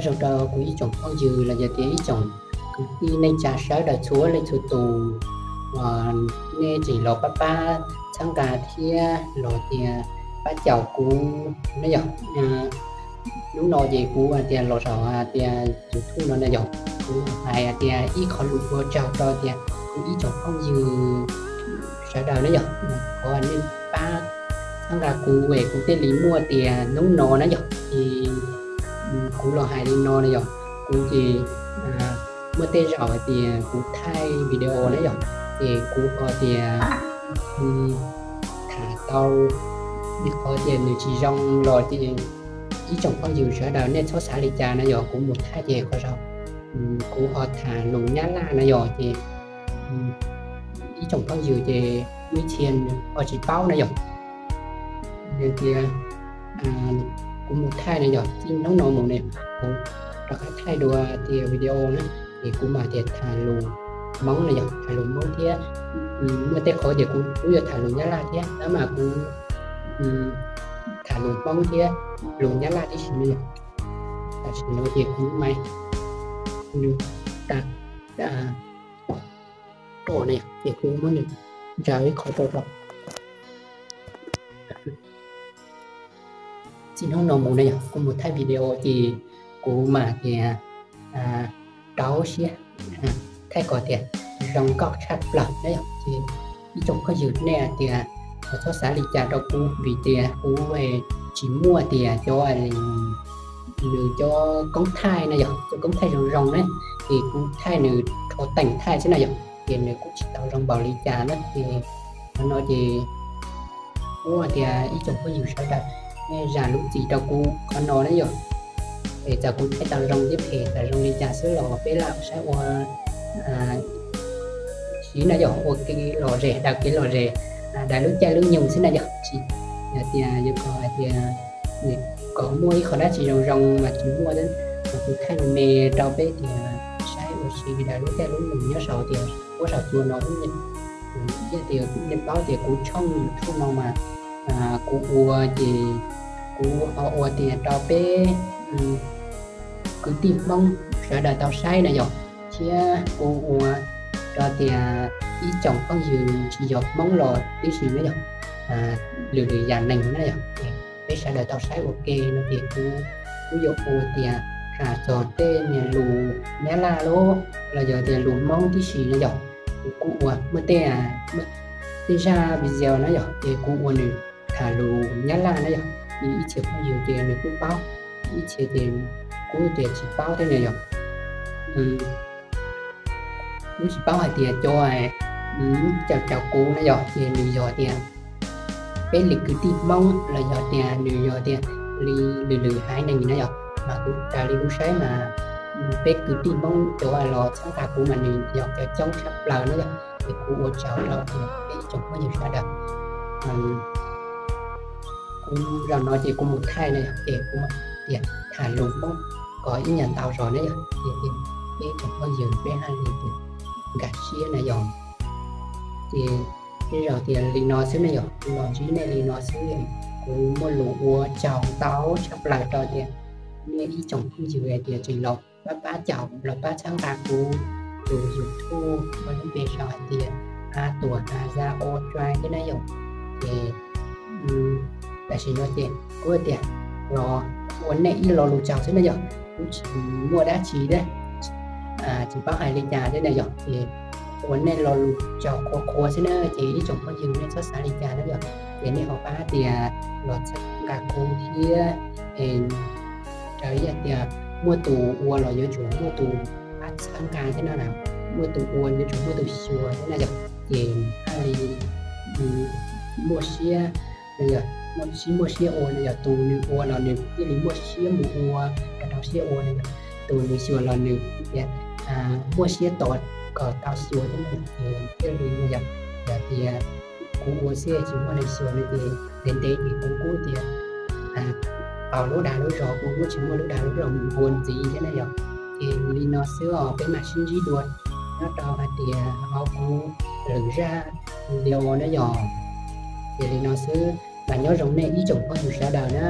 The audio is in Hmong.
Rau rau kuv ib tsoom phooj ywg los yog tias ib tsoom kwv tij neej tsa sawv daws txhua leej txhua tus, nej tseem los pab pab txhawb nqa thiab los tias pab caum kuv na yog. Hnub no ces kuv hais tias los saum hais tias YouTube no na yog, kuv hais tias ib qho lus ua tsaug rau tias kuv ib tsoom phooj ywg sawv daws na yog, qhov nej pab txhawb nqa kuv es kuv thiaj li muaj tias hnub no na yog. Ces kuv los hais li no na yog, kuv ces muaj tej zaum hais tias kuv thaij video na yog, ces kuv ho tias tham tau, qhov tias nws tsis zoo los ces ib tsoom phooj ywg sawv daws nej txhob xav li cas na yog, kuv mus thaij ces qhov zoo, kuv ho tham lus Nyab Laj na yog ces ib tsoom phooj ywg ces muaj ib txhia ho tsis paub na yog. Yog tias kuv mus thaij na yog, txij hnub no mus ne, kuv rov qab thaij dua tias video na, ces kuv mam tias tham lus Hmoob na yog, tham lus Hmoob thiab muaj tej qhov tias kuv twb yuav tham lus Nyab Laj thiab, tab mas kuv tham lus Hmoob thiab lus Nyab Laj tib si na yog. Tam sim no ces kuv maiv nws tas rau na yog, ces kuv muab nws ntsaws ib qho rau rau. Txij hnub no mus na yog, kuv mus thaij video ces kuv mam tias rau siab thaij kom tias zoo nkauj tshaj plaws na yog. Ces ib tsoom phooj ywg nej hais tias txhob xav li cas rau kuv vim tias kuv tsis muaj tias cov nws cov koob thaij na yog, cov koob thaij zoo zoo na, ces kuv thaij nws rho teem thaij xwb na yog, ces nws kuj tsis tau zoo npaum li cas na. Ces qhov no ces kuv tias ib tsoom phooj ywg sawv daws nej zam lub txim rau kuv qhov no na yog. Es txawm kuv thaij tau zoo thiab phem txawm zoo li cas xwb los peb lam saib ua siv na yog, ua kev lom zem, daws kev lom zem, daws lub caij lub nyoog xwb na yog. Tsis yog tias yuav kom hais tias kom muaj ib qho dab tsi zoo zoo mas tsis muaj, mas kuv thaij me me rau peb tias saib ua si daws lub caij lub nyoog nyob saum tias huab saum cua no xwb. Yog tias nej paub tias kuv tshooj YouTube no mas kuv ua ces kuv ho ua tias rau peb kwv tij Hmoob sawv daws tau saib na yog, thiab kuv ua rau tias ib tsoom phooj ywg tsis yog Hmoob los tib si na yog, lwm lwm yam neeg na yog, peb sawv daws tau saib ua ke no ces kuv kuj yuav ua tias tham txog tej niag lus Nyab Laj los yog tias lus Hmoob tib si na yog. Kuv kuj ua muaj tej, tej zaj video na yog ces kuv ua nws tham lus Nyab Laj na yog, ib txhia phooj ywg ces nws kuj paub, ib txhia ces kuj tias tsis paub thiab na yog. Kuj tsis paub hais tias cov caum caum kuv na yog ces nws yog tias peb li kwv tij Hmoob los yog tias nws yog tias li lwm lwm haiv neeg na yog, mas kuv raws li kuv saib mas peb kwv tij Hmoob cov los txhawb nqa kuv mas nws yog cov coob tshaj plaws na yog, ces kuv ua tsaug rau tias peb ib tsoom phooj ywg sawv daws. Kuv zaum no ces kuv mus thaij na yog ces kuv tias tham lus Hmoob kom ib nyuag ntau zog na yog, ces peb ib tsoom phooj ywg peb haj li tias nkag siab na yog. Ces tej zaum tias li no xwb na yog, kuv los ntsib nej li no xwb. Kuv muaj lus ua tsaug ntau tshaj plaws rau tias nej ib tsoom phooj ywg hais tias tseem los pab pab caum los pab txhawb nqa kuv tus YouTube ua lub npe sau hais tias A Tuam Has Zaj Ua Tsuai thiab na yog. Ces tam sim no ces kuv tias los ua nej ib lo lus tsaug xwb na yog, kuv tsis muaj dab tsi thiab, tsis paub hais li cas thiab na yog, ces ua nej lo lus tsaug qhuav qhuav xwb na, ces ib tsoom phooj ywg nej txhob xav li cas na yog, ces nej ho pab tias los txhawb nqa kuv thiab. Raws li tias muaj tus ua los yuav tsum muaj tus pab txhawb nqa thiab no na, muaj tus ua yuav tsum muaj tus xyuas thiab na yog, ces haj li muaj siab, muaj siab, muaj siab ua no yog, tus nws ua los nws thiaj li muaj siab mus ua, rau rau siab ua no yog, tus nws xyuas los nws tias muaj siab tos kom tau xyuas thiab no ces thiaj li no yog. Yog tias kuv ua xwb tsis muaj neeg xyuas no ces ntev ntev ces kuv kuj tias tau lub dag lub zog, kuv kuj tsis muaj lub dag lub zog mus ua ntxiv thiab na yog. Ces li no xwb os, peb mam sib ntsib dua nyob rau hais tias hauv kuv lwm zaj video na yog. Ces li no xwb, mas nyob zoo nej ib tsoom phooj ywg sawv daws na.